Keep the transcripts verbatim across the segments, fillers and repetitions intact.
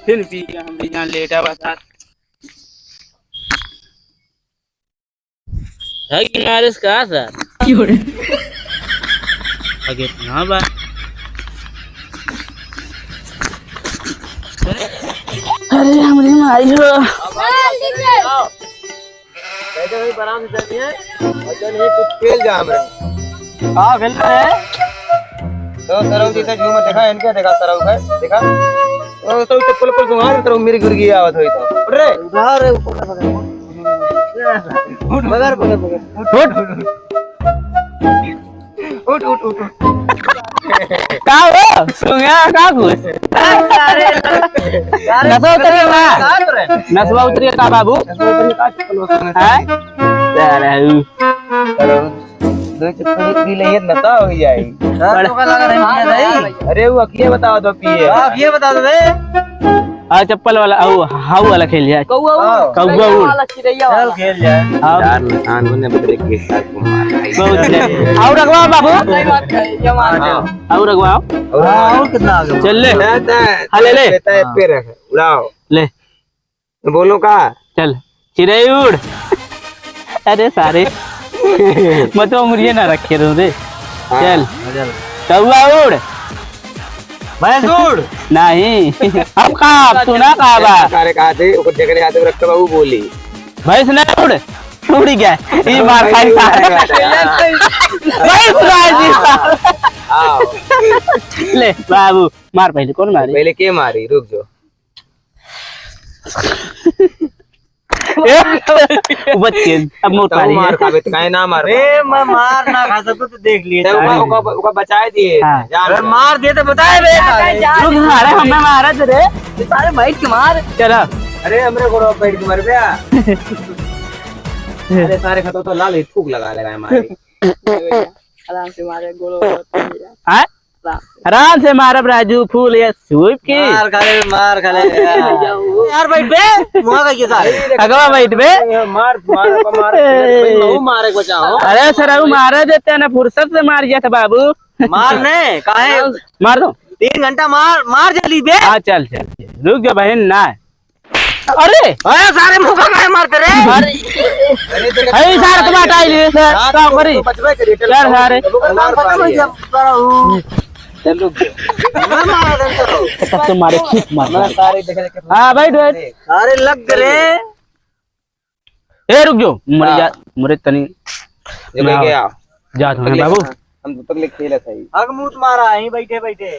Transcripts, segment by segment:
फिर भी हम भी जान लेटा बता। है कि मारिस का सर? क्यों रे? आगे ना बा। अरे हमरी माई हो। कैसे भाई, आराम से चलिए। और चल, ये कुछ खेल जा हमरे। का खेल रहे हैं? तो सरऊ जैसे झूम देखा, इनके देखा, सरऊ का, देखा। ओ, सरऊ चप्पल, चप्पल तुम्हारे, सरऊ मेरी गुर्गी आवत होई तो। उठ रे। उठा रे, ऊपर का पकड़। पकड़, पकड़, पकड़। उठ। उठ, उठ, उठ, उठ। का हो? सुंगा का कुछ? अरे, अरे, नसवा उतरी है ना? का करे? नसवा उतरी है का बाबू? नसवा उतरी है का चप्पल उतरी है? हैं? जा रहा हूँ। दो चप्पल पी ले, ये नशा हो जाई। सर, तो का लगा रहे हैं, भाई? अरे, वो अखिए बताओ तो पिए। हाँ, अखिए बता दो बे। हाँ, चप्पल वाला, हाउ, हाउ वाला खेल जाए। कौआ उड़। हाँ। कौआ उड़। वाला, चिड़ैया वाला। चल, खेल जाए। हाँ। चार निशान होने बदले के साथ को मार। बहुत है। और रखवा बाबू। सही बात है, ये मार। हाँ। और रखवा। और हाँ, और कितना आ गया? चल ले। हाँ, ले, ले। बेटा, पे रख, उड़ाओ। ले। बोलो का? चल, चिड़ै उड़। अरे सारे, मैं तो उंगलिये ना रखे रहूं रे। हाँ। चल, चल। कौआ उड़। भैंस उड़। नहीं, अब का, अब तू ना का बा। सारे कहा थे, ओकर जगह आते रखते बाबू बोली। भैंस ना उड़, उड़ गया। ये मार खाई सारे। भैंस उड़ गया। भैंस उड़ गया जी सारे। हाँ। ले बाबू, मार पहले, कौन मारी? पहले के मारी? रुक जो। ए, वो बच के, अब मोर तब पारी मार है। खाबे, तो काहे ना मार ए, खाबे? मैं मार ना खा सकूं तो देख लिए तब ओका, सारे। ओका, ओका बचाए दिए। हाँ। जान अरे ले। मार दिए तो बताए बे सारे। रुक, अरे हमें मारा दे रे। ये सारे बैठ के मार। चला। अरे हमरे गोड़वा बैठ के मर गया। अरे सारे खतो तो लाल ही थूक लगा लगा है मारे। आराम से मारे, गोड़वा तो नहीं है। हाँ? आराम से मारब राजू, फूल या सूप की। मार खा ले, मार खा ले। यार बैठ बे, मुआ का ये सारे। अगवा बैठ बे। मार, मार, मार, मार, मारे के बचाओ। अरे सर, वो मारे देते हैं ना, फुर्सत से मार गया था बाबू। मार ने, काहे? मार दो। तीन घंटा मार, मार जल्दी बे। हाँ, चल, चल, चल। रुक जा बहन, ना। अरे! अरे, सारे मुका काहे मारते रे? अरे! अरे, सारे तो बाटा ही लिए, सर। हाँ, का तो करी? तो बचबे करिए, चल, चल, सारे। तो मार पा रही है। चल, रुक जा। मैं मारा था, चलो। तब तो मारे, ठीक मार। मैं सारे देख, देख के हाँ, बैठ, बैठ। सारे लग रे। ए, रुक जो। मुरे हाँ। जा, मुरे तनी। ये ना, लेके आओ। जा, तो हम बाबू। हम तो तक ले खेला था ही। हग मुत मारा, यहीं बैठे, बैठे।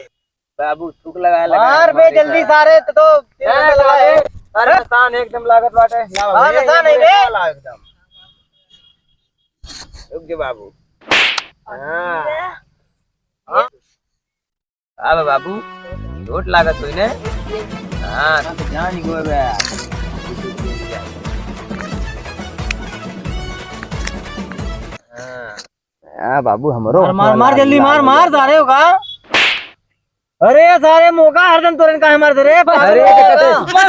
बाबू, थूक लगा, लगा मार बे हमारे जल्दी सारे, तो, तो ए, लगा दे। अरे, निशान एकदम लागत बाटे। ना, हाँ, ये, निशान है ये बे। लाग एकदम। रुक जा बाबू। हाँ। हाँ। अब बाबू, चोट लागत होई ने? हाँ, तो जान ही गए बे। हाँ। आ बाबू, हमरो मार, मार, मार, जल्दी मार, मार, सारे हो का? अरे सारे, मौका हरदम तोरन काहे मारते रे? अरे,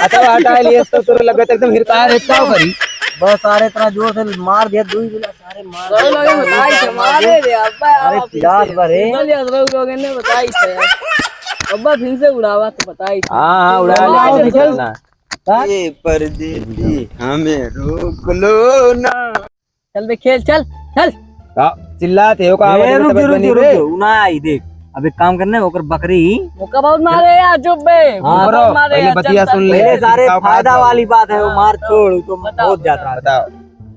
अच्छा, हटा लिए, तो तोरे लगत एकदम हिरका रे, का करी? बस सारे, इतना जोर से मार दिया, दुई बिना सारे मार दिया। लगे बताई थे, मारे रे, अब्बा, अरे, आप पिलास फिर से। बरे। चल यार, लोग, लोग ने बताई थे। अब्बा फिर से उड़ावा तो बताई थे। हाँ, हाँ, उड़ा ले, उड़ावा चल, तो चल। चल। ये परदेसी, हमें रोक लो ना। चल बे, खेल, चल, चल। का चिल्लाते हो, का ए, आवाज रुक में जो, रुक बनी जो, रुक रे? जो, उ ना आई, देख। अब एक काम करने, ओकर बकरी। ओका बहुत मारे यार, चुप बे। हाँ, बहुत मारे पहले यार, बतिया चल, सुन चल, ले। पहले चल। सारे का फायदा बात वाली बात है, वो हाँ, मार तो छोड़, उ तो बताओ, बहुत जाता है। बताओ।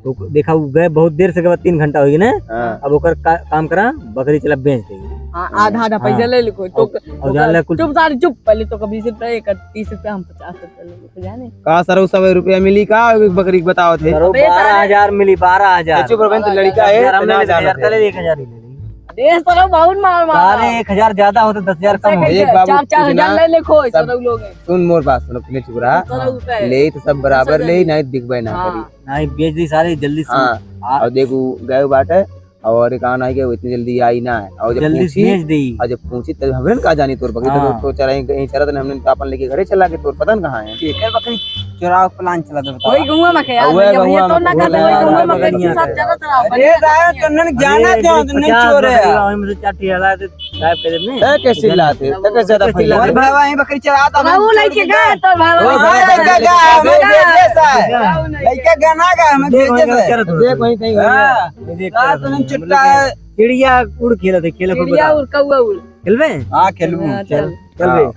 तो देखा, वो गए बहुत देर से गए, तीन घंटा हो गए ना। हाँ। अब ओकर का, काम करा, बकरी चला बेच देगी। हाँ, आधा, आधा पैसा हाँ। ले ले कोई, तो और, और जान ले कुल चुप सारे, चुप, पहले तो कभी से पे कर, तीस रुपया हम पचास रुपया ले लेते जाने। का सरऊ सौ रुपया मिली का बकरी के बताओ थे? सरऊ अबे सारे बारह हजार मिली, बारह हजार। ए, चुप रहो, बहन, तो लड़का है, यार, हमने ना ले जाना यार, था। पहले एक हजार ही ले ली। अरे सरऊ बहुत मार मार। सारे एक हजार ज्यादा होते, दस हजार कम होते। एक बाबू चार, चार हजार ले ले कोई सब सरऊ लोग हैं। सुन मोर बात, सुन, अपने चुप रहा। सरऊ पे। ले तो सब बराबर सरऊ ले, नहीं दिखबे ना हाँ। करी। नहीं, बेच दी सारे जल्दी से। हाँ। आ- और देखू, गए बाटे, और कहा ना कि वो इतनी जल्दी आई ना है। और जब जल्दी से पूछी, भेज देई। और जब पूछी तब हमने का जानी तोर बकरी, हाँ। तो, तो चराई कहीं चरत नहीं, हमने तो अपन लेके घरे चला के तोर पता न कहाँ है। केकर बकरी चोराव plan चला था, बतावा। वही गौवा में के यार, वही भैया, भैया, गौवा तो में ना के कहते, वही गौवा में के बकरियाँ के साथ है। चला चला, अरे बढ़िया सारे बकरियाँ। तो उन्होंने जाना पचास था, तो उन्होंने बकरियाँ चोर है। वही हमसे चार ठेला से गायब कर देने। तय कैसे लाते? तय कैसे ज्यादा फैला? और भाई, वहीं बकरी चराता, तो बाबू लेके गए, तो बाबू ओ, भाई, लेके गए, हमें भेजे से। बाबू लेके लइका गाना गा, हमें देख, भेजे वहीं से। करत हो। देख, वहीं कहीं हाँ। देख, का करत तुम हो। चिट्टा मतलब है। चिड़िया उड़ खेलत है, खेले को चिड़िया बता। उड़, कौआ उड़। खेलबे? हाँ, खेलबू। हाँ, चल। चल। चल बे। हाँ।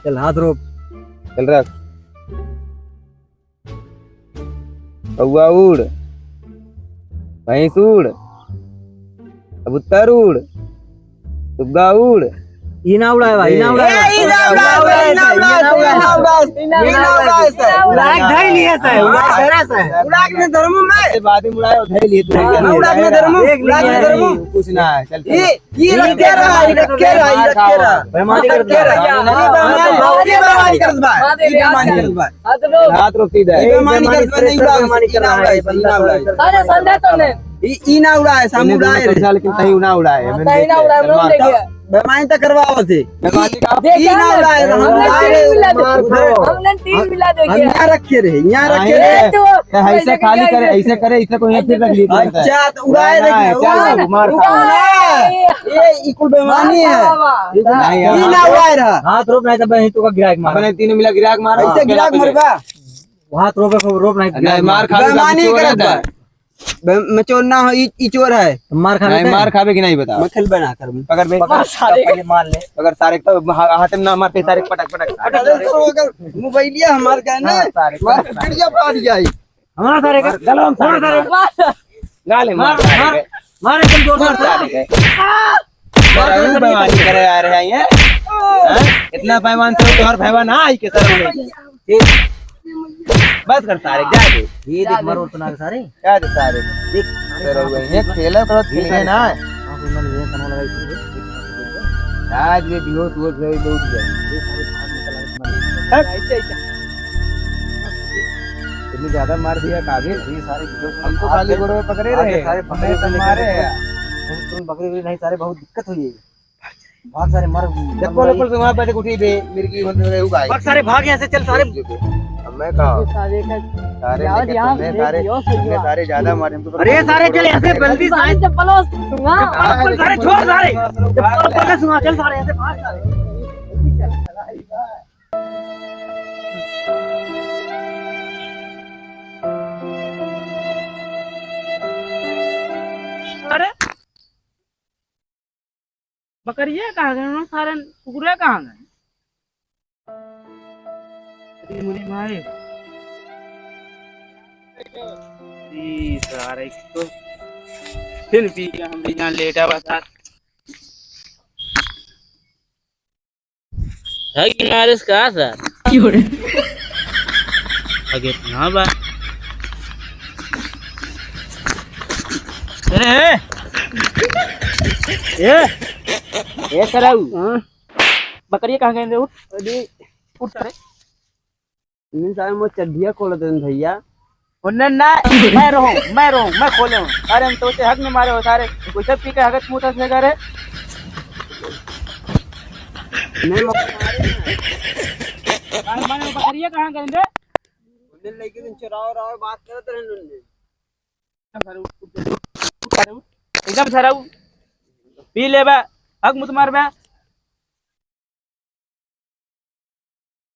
चल, हाथ रोक। चल रख। कौआ उड़, भैंस उड़, कबूतर उड़, सुग्गा उड़। ई ना उड़ाए भाई, ई ना ए, उड़ाए। ई ना उड़ाए, ई ना उड़ाए, ई ना उड़ाए, ई ना उड़ाए। उड़ा के धइ लिए से, उड़ा के धरा से। उड़ा के धरमू में। ए, बाद में उड़ाए, धइ लिए तू। हाँ, उड़ा के धरमू, देख लिए। उड़ा के धरमू। कुछ ना है, चल, चल। ई, ई रखे रहा, ई रखे रहा, ई रखे रहा। बेईमानी करत बा। ई बेईमानी, ई बेईमानी करत बा। ई बेईमानी करत बा। हाथ रोक। हाथ रोक सीधा। ई बेईमानी करत बा, नहीं उड़ावे, बेईमानी करत बा, ई ना उड़ावे, ई ना उड़ावे। अरे संध्या तो ने। ई, ई ना उड़ावे, हम उड़ावे रे। लेकिन तही ना उड़ावे, हाँ, तही ना उड़ावे, हम लोग लेके। बेईमानी तो करवाओ थे। बेईमानी का देख ई ना ना, उड़ावे, हम हमने उड़ावे तीन रे। मिला दे। मार खाओ। हमने तीन मिला दे हम गया। यहाँ रखे रहे, यहाँ रखे रहे। ये तो ऐसे खाली करे, ऐसे करे, इसे को यहाँ फिर रख लिए। अच्छा, तो उड़ाए रहे। चल, मार खाओ। ये, ये कुल बेईमानी है। वाह, वाह। ये तो नहीं, ई ना उड़ाए रहा। हाथ रोक, नहीं तो बहन तो का गिराक मार। अपने तीनों मिला गिराक मार। ऐसे गिराक मरबा। हाथ रोक, रोक नहीं, नहीं, गिराक मार मार। खा के बेईमानी चोर है करत तो। बे-, मैं चोर ना हो, ई, ई चोर है। मार खा नहीं, लेते हैं। मार खाबे कि नहीं बता। मैं खेल बना कर। पकड़ बे। पकड़ सारे। पहले मार ले। पकड़ सारे को हा-, हाथ में ना मारते सारे पटक पटक। अरे तो अगर मोबाइलिया हमार का है ना, हाँ, सारे मार पटक। चिड़िया फाड़ जाई। हमारा सारे का, मार, गलवा में सारे सारे। मार। गाले मार, मार, सारे मार, के। मार एकदम जोर मार से। सारे के। आ! तेरा यूं बेईमानी करे आ रहे हैं, हैं? इतना बेईमान से तो और भैया ना आई के सर में। बस कर सारे, जा दे। ये देख, मरो तो ना सारे। जा दे सारे। देख, सारे तेरा कहाँ हुआ पे है, खेला तो खेले ना। कहाँ पे मैंने ये कहाँ लगाई थी? आज ये बेहोश हो गए, उठ गए। ये सारे बाहर निकल आए तुम्हारे। हट। ऐसे, ऐसे। इतनी ज्यादा मार दिया काबिल। ये सारे बेहोश हमको खाली गोड़ों में पकड़े रहे। सारे पकड़े हमें तो मारे। तुम पकड़े हुए नहीं, सारे बहुत दिक्कत हुई है। भाग सारे, मर, चप्पल मर उप्पल से वहाँ बैठ के उठी बे, मेरे की मतलब है, उगाए। भाग सारे, भाग यहाँ से, चल सारे। अब मैं कहा, सारे यार, लेके यहाँ तुमने से सारे, यो सही तुमने हुआ। सारे ज्यादा मारे, हमको अरे सारे, चल यहाँ से, जल्दी सारे। चप्पल उप्पल सारे, छोड़ सारे। चप्पल उप्पल से वहाँ, चल सारे, यहाँ से भाग सारे। अरे, बकरिया कहाँ गए? उन्होंने सारे कुकुरे कहाँ गए? अरे मुनि भाई, ई सारे तो फिर भी हम भी यहाँ लेटा बता। है कि मारिस का सर? क्यों रे? आगे ना बा। ए, ए, ए, कराऊ। हाँ। बकरिया कहाँ गए रे? उठ। अरे। उठ रे। नहीं सारे, मैं चड्ढिया खोल देन भैया। उन्ने ना, मैं रहूं, मैं रहूं, मैं खोले हूं। अरे, हम तो उसे हक नहीं मारे हो सारे। उसे पी के हगत मुंह से करे। नहीं, मैं मारे ना। अरे, मैं बकरिया कहाँ गए रे? उन्ने लेके दिन चराओ, राव बात करत रहे उन्ने। एकदम सराऊ पी लेबा, हक मुत मारबा।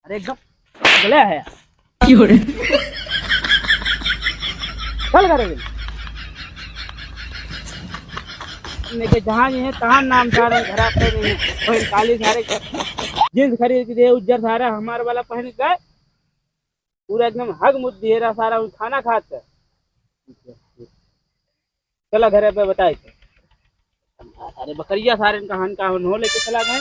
अरे एकदम गले है। क्यों रे? चल करे। लेके जहाँ ये है, तहाँ नाम सारे खराब कर रही है। वही काली सारे jeans खरीद के दे, उज्जर सारा हमारे वाला पहन के। पूरा एकदम हग मुत दिए रहा सारा, उ खाना खात है। चला घरे पे बताए के। सारे बकरिया सारे कहान कहान हो लेके चला गए।